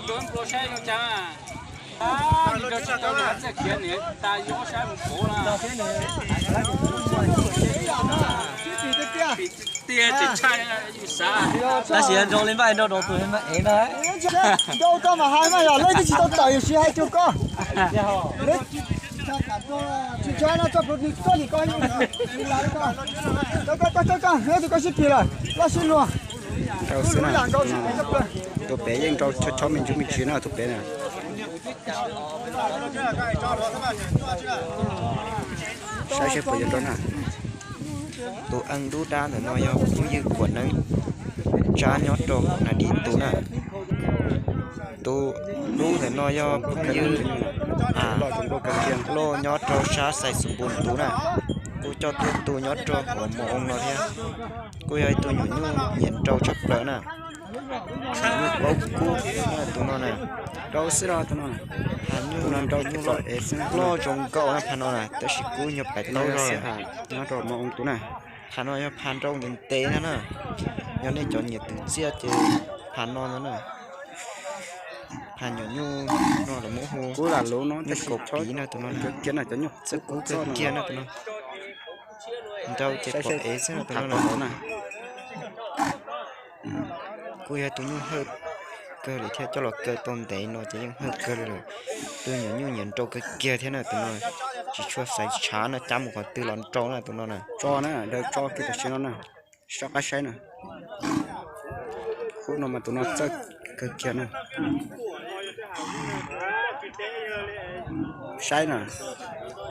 Nplua saib zoo cas. Tsis tau txiaj khiav niam tas yuav saib mus pauv na. Tiag tiag tsis tshaj yus xav. Tab sis nrau li npaj nrau rau tus mas ev na. Nrau koj mas hais mas yog leej twg tsis tau tawm yus siv hais rau koj. Tsis ntshai no tso pluav nws txoj lim ko. Tau koj tau koj koj tus koj sib kis lawm loj sib luag. Rau xwb na. Tus pem yeej rau chob chob me ntsis me ntsis na tus pem na. Saib seb puas yuav nrau na. Tus eej dub dab ntawm no yog phooj ywg Kuam Neeb Tsab nyob rau Nas Dis tus na. Tus dub ntawm no yog phooj ywg Loj nyob rau sab Xais Xus Npus tus na. Kuj coj tuaj tu nyob rau hauv Mos Oo no thiab. Kuj yog ib tug nyuam nyuj nyiam nrau tshaj plaws na. Nyuj paub kub na tus no na. Rau xwb no tus no. Phaj nyuj no nrau nyuj loj loj zoo nkauj na phaj no na, tab sis kub nyuag pais taub zog. Nyob rau Mos Oo tus na. Phaj no yog phaj nrau ntev ntev no na. Yog nej cov nyiam tus txiaj ces phaj no no na. Phaj nyuam nyuj no lawv muab hu kub lam lub no, nyuj kaus piv no tus no na. Txawj kub kawg kiag no tus no. Nrau ces pom ev xwb no tus no na. Kuj yog tus nyuj hawj kawg li thiab, coj los kaw tau ntev no ces yeej hawj kawg li lawm. Tus nyuam nyuj nyiam nrau kawg kiag thiab na tus no. Tsis tshua xaiv tshav no, cab mus qhov twg los nrau na tus no na. Tso na, daws tso kiag tam sim no na. Soj qab saib na. Khub no mas tus no txawj kawg kiag na. Saib na,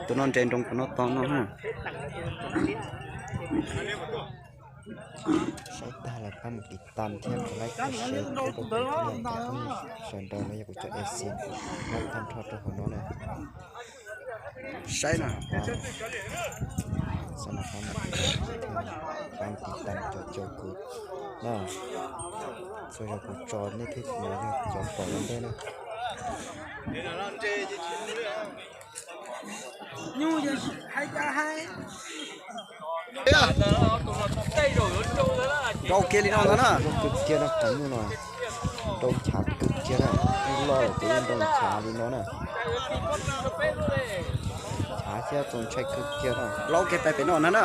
tus no nres nroos qhov no tog no na. Saib tag los pab mus tiv tas thiab, like thiab share thiab, sawv daws no yog kuv cov A C, like tag nrho rau hauv no na. Saib na, pab mus tiv tas cov caum kuv na, txhua zaus kuv tso nej thiaj yog cov pom ua ntej na. Nyuj hais cas hais. Rau kiag li no ntag na. Rau kawg kiag no qhov nyuj no. Rau chav kawg kiag na. Nyuj loj lawm ces yeej rau chav li no na. Chav thiab txaus ntshai kawg kiag na. Laub kiag pais pem no na na.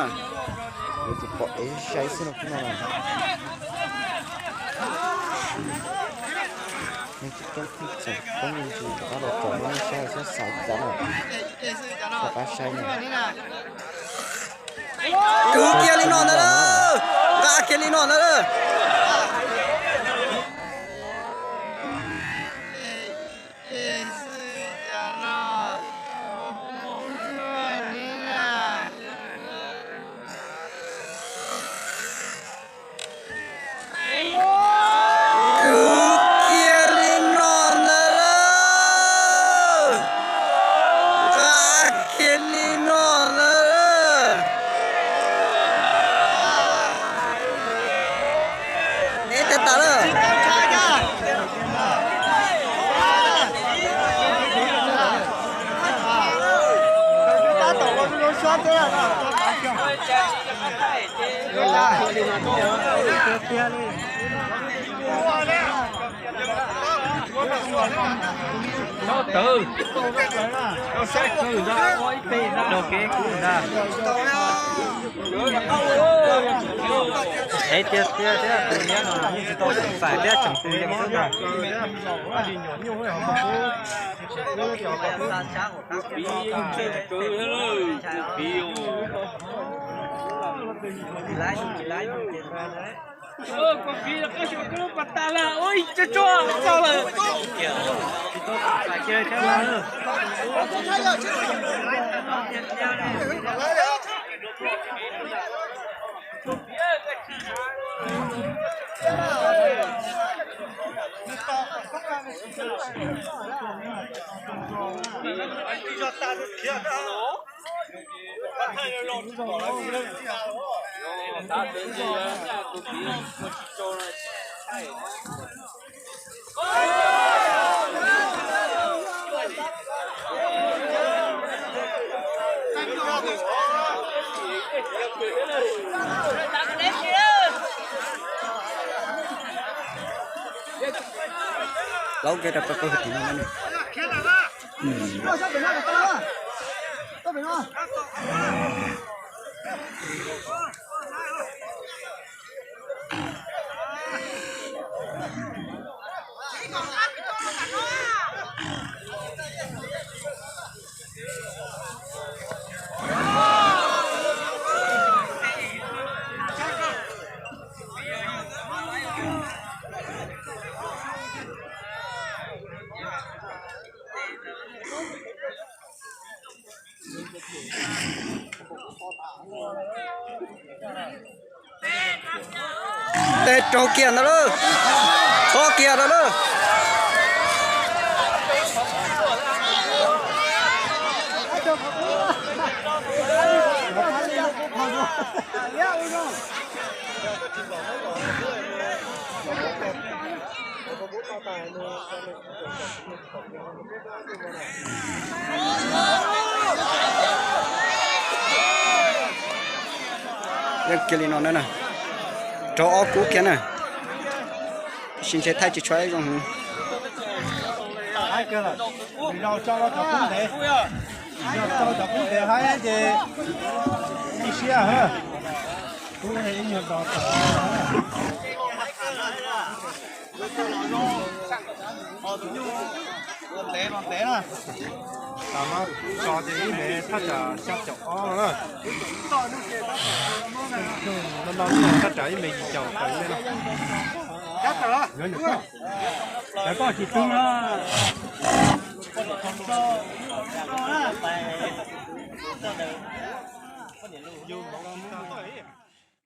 Yuav tsum pom ev saib xwb no khub no na. Neeg tsis coob thiab tseem poob me ntsis rov qab los tsom nej saib xyov xaiv cas na. Rov qab saib na. Kwv kiag li no ntag lawm, nqa kiag li no ntag lawm. Kwv kiag li no ntag lawm, nqa kiag li no ntag lawm. Ev tag tas lawm. Tawv, tau saib kawg ntag, ua ib teg ntag, rau kev kub ntag. Ev tiag tiag thiab, tus niam no yeej tsis tau xais thiab, tseem tus yeej xwb ntag. Laub kiag rau pem qhov tim no na. Tej raug kiag ntawd lawm, txhob kiag rau lawm. Yeej kiag li no na, raug ob kub kiag na. Tab sis ntshe thaij tsis tshua zoo heev. Tam no tso ces ib mev thaj tsam xya caum ob no na. No no thaj tsam ib mev yim caum tawm li no. Cov koj tsis tu na.